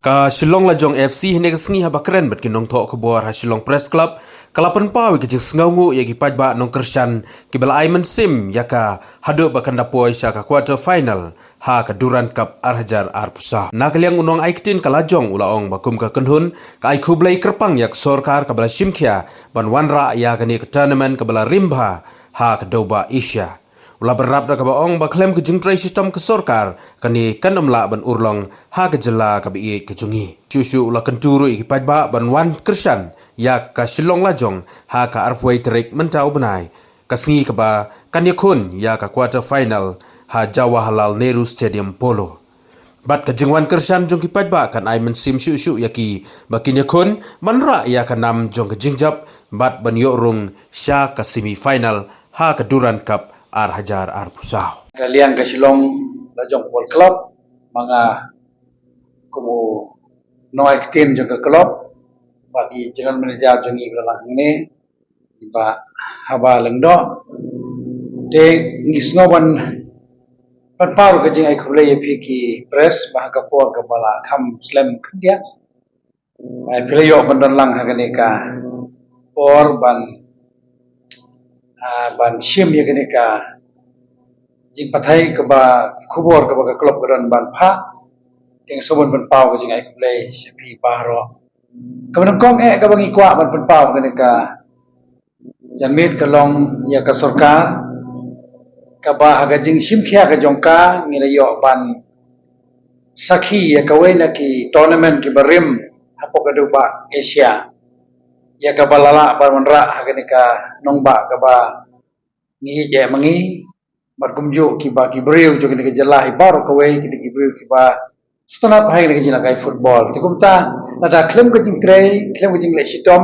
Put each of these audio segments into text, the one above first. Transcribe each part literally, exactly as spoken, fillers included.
Ka Shillong Lajong F C hynne ka sngi haba kren bad ki nongthoh khubor ha Shillong Press Club, ka la pynpaw ïa ka jingsngewnguh ïa ki paidbah nongkyrshan kiba la ai mynsiem ïa ka haduh ba kan da poi sha ka quarter final ha ka Durand Cup ar hajar arphew saw. Na ka liang u nongai ktien ka Lajong u la ong ba kum ka kynhun ka ai khublei kyrpang ïa ka sorkar kaba la shim khia ban wanrah ïa kane ka tournament kaba la rim bha ha ka dewbah Asia. U la bynrap da kaba ong ba khlem ka jingtrei shitom ka sorkar, kane kan ym lah ban urlong ha ka jylla kaba ïeit ka jong ngi. Shuh shuh u la kyntu ruh ïa ki paidbah ban wan kyrshan ïa ka Shillong Lajong ha ka arphew wei tarik mynta u bnai, ka sngi kaba kan ïakhun ïa ka quarter final ha Jawaharlal Nehru Stadium, Polo. Bad ka jingwan kyrshan jong ki paidbah kan ai mynsiem shuh shuh ïa ki ba kin ïakhun ban rah ïa ka nam jong ka jingjop bad ban ïoh rung sha ka semi final ha ka Durand Cup ar hajar arphew saw. Ka liang ka Shillong Lajong Football Club, ma nga kum u nongai ktien jong ka club bad i general manager jong ngi ba la lang hangne, i Bah Haba Lyngdoh. Te ngi sngew ban pynpaw ka jingai khublei ïa phi ki press ba ha ka por kaba la kham slem khyndiat, ai phi la ïoh ban don lang ha kane ka por ban, ah, ban shim ïa kane ka jingpathai kaba, khubor kaba ka club ka don ban phah. Te ngi sngew ban pynpaw ka jingai khublei sha phi baroh. Kaba nyngkong eh kaba ngi kwah ban pynpaw kane ka janmiet ka long ïa ka sorkar, kaba ha ka jingshim khia ka jong ka ngi la ïoh ban sakhi ïa kawei na ki tournament kiba rim hapoh ka dewbah Asia, ïa kaba la lah ban wanrah ha kane ka nongbah kaba ngi ïeit eh ma ngi, bad kumjuh kiba ki briew jong kane ka jylla hi baroh kawei ki dei ki briew kiba sngewtynnat ha kane ka jingïalehkai football. Te kumta, lada khlem ka jingtrei, khlem ka jingleh shitom,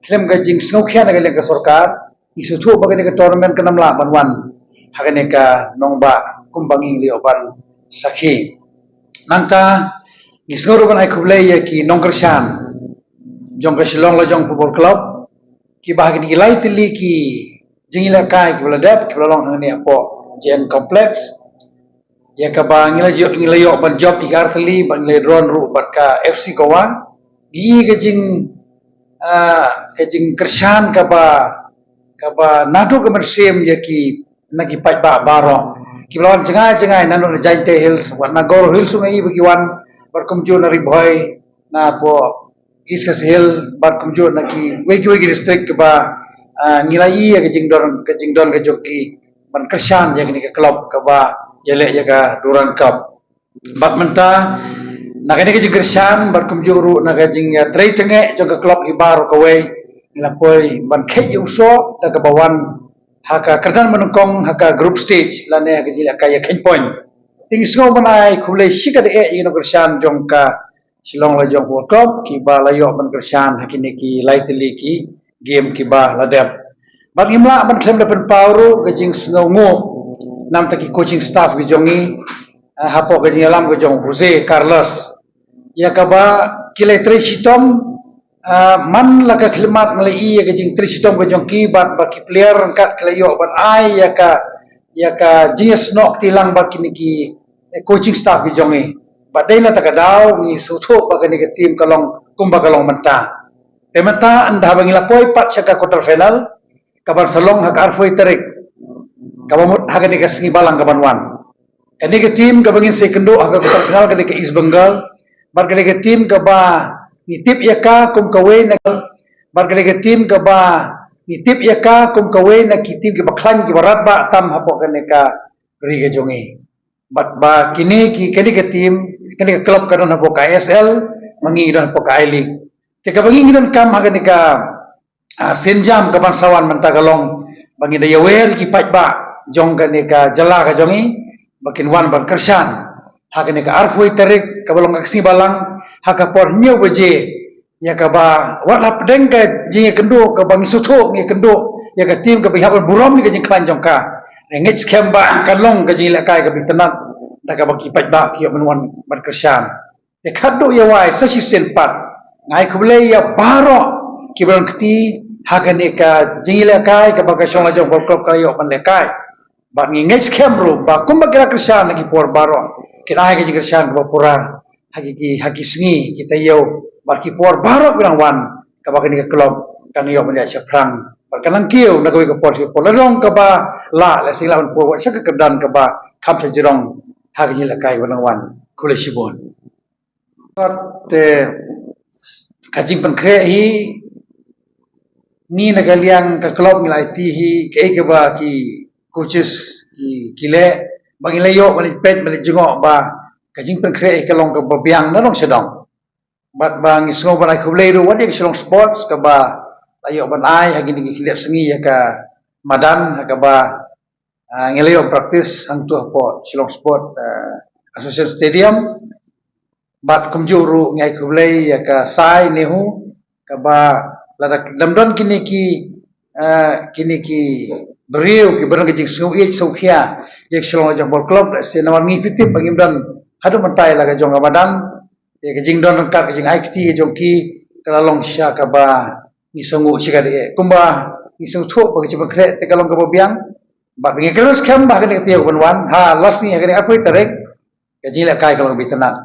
khlem ka jingsngewkhia na ka liang ka sorkar, ngi sngewthuh ba kane ka tournament kan ym lah ban wan ha kane ka nongbah kumba ngi la ïoh ban sakhi. Nangta ngi sngew ruh ban ai khublei ïa ki nongkyrshan jong ka Shillong Lajong Football Club, kiba ha kine ki lai tylli ki jingïalehkai kiba la dep, kiba la long hangne hapoh J N Complex, ïa kaba ngi la ïoh, ngi la ïoh ban jop ïa ki artylli bad ngi la ïadon ruh bad ka F C Goa. Ngi i ka jing, ah, ka jingkyrshan kaba, kaba naduh ka mynsiem ïa ki, na ki paidbah baroh kiba la wan jngai jngai, naduh na Jaintia Hills, wat na Garo Hills ruh nga i ba ki wan, bad kumjuh na Ri Bhoi, na poh East Khasi Hills, bad kumjuh na kiwei kiwei ki district kiba, ah, ngi la i ïa ka jingdon, ka jingdon ka jong ki ban kyrshan ïa kane ka club kaba ïaleh ïa ka Durand Cup. Bad mynta na kane ka jingkyrshan bad kumjuh ruh na ka jingïatrei tyngeh jong ka club hi baroh kawei, ngi la poi ban kheit ïa u soh da kaba wan ha ka kyrdan ba nyngkong ha ka group stage lane ha ka jingïalehkai ïakheiñ point. Te ngi sngew ban ai khublei shikatdei ïa ki nongkyrshan jong ka Shillong Lajong Football Club kiba la ïoh ban kyrshan ha kine ki lai tylli ki game kiba la dep. Bad ngim lah ban khlem da pynpaw ruh ka jingsngewnguh na bynta ki coaching staff ki jong ngi, ah, hapoh ka jingïalam ka jong Jose Carlos, ïa kaba ki la trei shitom, ah, man la ka khyllipmat ngi la i ïa ka jingtrei shitom ka jong ki bad ba ki player ryngkat ki la ïoh ban ai ïa ka, ïa ka jingïasnoh kti lang bad kine ki, eh, coaching staff ki jong ngi. Bad dei na kata ka daw ngi sngewthuh ba kane ka team ka long kumba ka long mynta. Te mynta ynda haba ngi la poi pat sha ka quarter final, kaban sa long ha ka arphew tarik, kaba mut ha kane ka sngi balang kaban wan. Kane ka team kaba ngin sa ïakynduh ha ka quarter final ka dei ka East Bengal. Bad ka dei ka team kaba ngi tip ïa ka kum kawei na, bad ka dei ka team kaba ngi tip ïa ka kum kawei na ki team kiba khlaiñ kiba radbah tam hapoh kane ka ri ka jong ngi. Bad ba kine ki, kane ka team, kane ka club ka don hapoh ka I S L, ma ngi ngi don hapoh ka I-League. Te kaba ngi ngi donkam ha kane ka, ah, sienjam kaban sa wan mynta ka long ba ngi da ïawer ki paidbah jong kane ka jylla ka jong ngi ba kin wan ban kyrshan ha kane ka arphew tarik kaba long ka sngi balang ha ka por hynñiew baje, ïa kaba wat la pdeng ka jingïakynduh kaba ngi sngewthuh ngi ïakynduh ïa ka team kaba ngi hap ban burom ïa ka jingkhlaiñ jong ka. Ngi ngeit skhem ba kan long ka jingïalehkai kaba itynnad da kaba ki paidbah ki ïoh ban wan ban kyrshan. Te khadduh ïa wai sa shisien pat nga ai khublei ïa baroh kiba don kti ha kane ka jingïalehkai kaba ka Shillong Lajong Football Club ka ïoh ban lehkai. Bad ngi ngeit skhem ruh ba kumba ki la kyrshan ha ki por baroh, kin ai ka jingkyrshan kaba pura ha ki, ki ha ki sngi ki taïew bad ki por baroh ki nang wan, kaba kane ka club kan ïoh ban ïaid shaphrang bad kan nang kiew na kawei ka por sha ka por. La dang kaba lah, la sing lah ban poi wat sha ka kyrdan kaba kham shajrong ha ka jingïalehkai ba nang wan. Khublei shibun. Te ka jingpynkhreh hi, ngi na ka liang ka club ngi la aiti hi kaei kaba ki coaches ki, ki leh, ba ngi la ïoh, ba ngi peit, ba ngi jngoh ba ka jingpynkhreh hi ka long kaba biang na dong sha dong. Bad ba ngi sngew ban ai khublei ruh wat ïa ka Shillong Sports kaba la ïoh ban ai ha kine ki khyndiat sngi ïa ka madan ha kaba, ah, ngi la ïoh practice hangto hapoh Shillong Sport, ah, Association Stadium. Bad kumjuh ruh ngi ai khublei ïa ka Sai Nehu kaba lada ym don kine ki, ah, kine ki briew kiba don ka jingsngew ïeit sngewkhia ïa ka Shillong Lajong Ball Club, lehse namar ngi phi tip ba ngim don haduh mynta la ka jong ka madan. Te ka jingdon ryngkat, ka jingai kti ka jong ki ka la long shisha kaba ngi sngew shikatdei. Kumba ngi sngewthuh ba ka jingpynkhreh te ka long kaba biang. Bad ngi kyrmen skhem ba ha kane ka taïew ban wan, ha last sngi, ha kane ka arphew tarik, ka jingïalehkai ka long kaba itynnad.